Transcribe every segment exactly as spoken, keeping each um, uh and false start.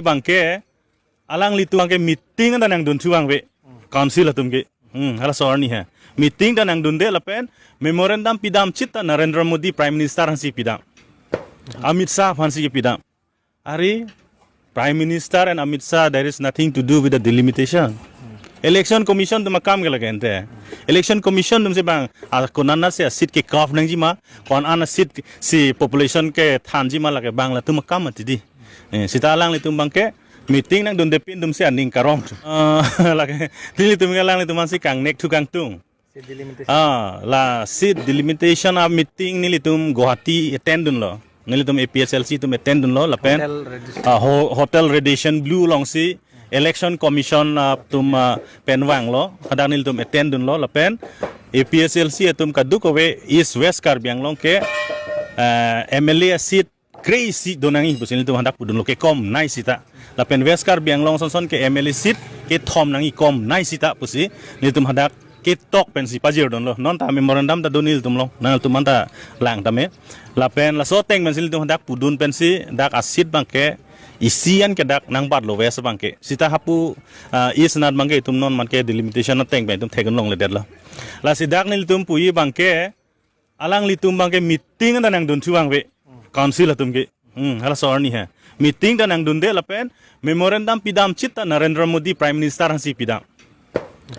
Abangke alanglitum abangke meeting ta nangdunthu abang ave. Council atum ke. Hmm, hala so arni he. Meeting ta nangdunde lapen memorandum pidam chit ta Narendra Modi Prime Minister aphansi pidam. Amit Shah aphansi pidam. Are, Prime Minister and Amit Shah, there is nothing to do with the delimitation. Election Commission atum akam ke lake ante. Election Commission atumsi bang, a, konat anatsi a-seat ke-carve nangjima, konat anatsi a-seat si population kethanjima lake bang latum akam mati di. Eh, seta alanglitum abangke meeting nangdunde pin atumsi aning karong. Ah, lake, nelitum ke alanglitum aphansi kangnek thu kangtung. Seat delimitation. Ah, la seat delimitation a-meeting nelitum Guwahati attend dunlo. Nelitum A P H L C atum attend dunlo lapen Hotel Radisson. Ah, ho-, Hotel Radisson Blu alongsi Election Commission, ah, atum, ah, pen vanglo. Hadak nelitum attend dunlo lapen A P H L C atum kadokave East West Karbi Anglong ke, ah, M L A seat kre-isi do nangji pusi nelitum hadak pudunlo, kekom nei sita. Lapen West Karbi Anglong sonson ke M L A seat kethom nangji, kom nei sita pusi nelitum hadak ketok pensi pajir dunlo. Non ta memorandum ta do nelitum along, nangtum anta lang tame. Lapen laso ateng pensi nelitum hadak pudun pensi dak a-seat abangke isi an ke dak nangbatlo West abangke. Seta hapu, ah, East anat abangke itum non manke delimitation ateng pen itum thekdun longledetlo. Lasi dak nelitum puji abangke alanglitum abangke meeting ta nangdunthu abang ave. Council atum ke. Hmm, hala so arni he. Meeting ta nangdunde lapen memorandum pidam chit ta Narendra Modi Prime Minister aphansi pidam.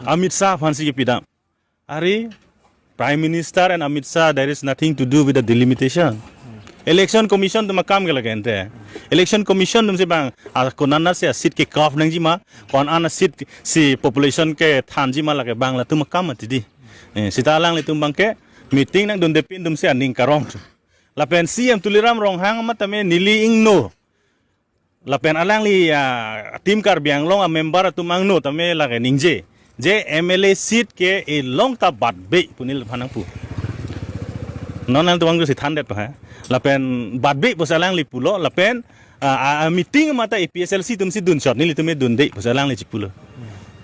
Amit Shah aphansi pidam. Are, Prime Minister and Amit Shah, there is nothing to do with the delimitation. Election Commission atum akam ke lake ante. Election Commission atumsi bang, a, konat anatsi a-seat ke-carve nangjima, konat anatsi a-seat si population kethanjima lake bang latum akam mati di. Eh, seta alanglitum abangke meeting nangdunde pin atumsi aning karong. Lapen C M Tuliram Ronghang amat tame neli ingno. Lapen alangli, ah, Team Karbi Anglong a-member atum angno tame lake ningje. Je M L A seat ke elong ta batbe pu neliphan nangpu. Non nangtum angno si thandetpo ha. Lapen batbe pusi alangli pulo lapen, ah, ah, ah, meeting amat ta A P H L C atumsi dunchot, nelitum dunde pusi alangli chipulo.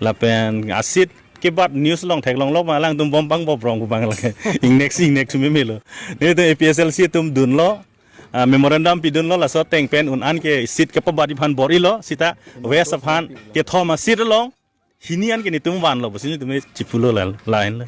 Lapen a-seat kebat news along theklonglo ma alangtum bom pang bobrong pu abang lake. Ingnek si ingnek thu memelo. Nelitum A P H L C atum dunlo. Ah, memorandum pidunlo, laso ateng pen un an ke seat kepabatji aphan bor-ilo, seta West aphan kethom a-seat along hini an ke netum vanlo pusi netum chipulo la, lahenlo.